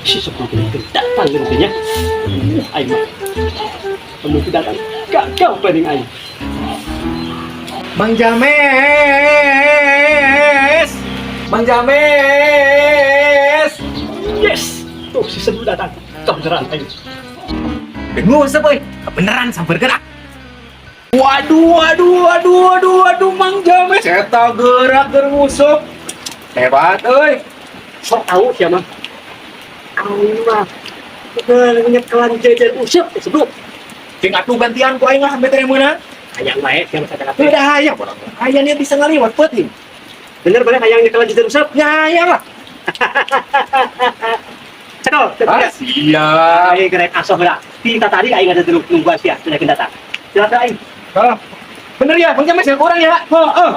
Si sebelum datang nantinya. Aing mah. Kamu tidak datang. Gagal planning aing. Bang James. Bang James. Yes. Tuh si sebelum datang. Kebenaran aing. Ngusep euy. Beneran samper gerak. Waduh, waduh, waduh, waduh, waduh, Mang James. Eta gerak keur nguseup. Hebat euy. Sok tahu sia mah. Aing mah. Nyekelan jejer useup sebelum. Cing atuh gantian ku aing lah sampe teh meunang. Hayang wae sia mah sadar. Udah hayang orang. Hayang dia bisa ngaliwat peuting. Bener bener hayang nyekelan jejer useup. Ya hayang lah. Cekal. Ah, siap. Aing kerek asoh heula. Ti tadi aing ada dulu nungguan sia sudah datang. Silakan aing. Ah, bener ya, Bang James ya kurang ya. Heeh.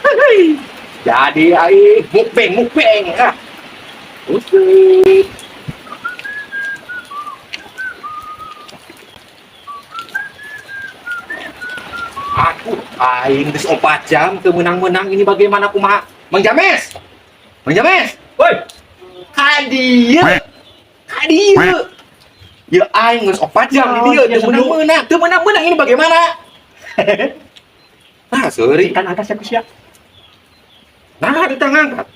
Hei. Jadi aing mukbang mukbang ah. Usut. Aduh, aing geus 4 jam teu meunang-meunang ini bagaimana kumaha? Bang James. Bang James. Woi, Ka dieu. Ka dieu. Ya aing geus 4 jam di dieu teu meunang-meunang, teu meunang-meunang ini bagaimana? Ah, sorry. ikan angkat sia ku sia. Nah, di tangan angkat.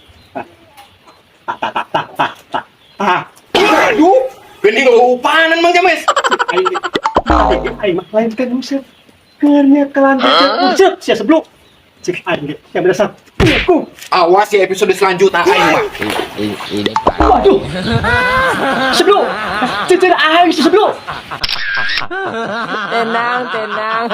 Tak tak tak tak tak tak. Ah, aduh, geuning leupanan Mang James. Aing aing mah lain kan useup. Keur nyekelan jejer useup sia sebelum. Cik aing ge sia berasa. Ku. Awas ya episode selanjutnya aing mah. Ini Waduh. Sebelum. Jejer aing si sebelum. Tenang, tenang.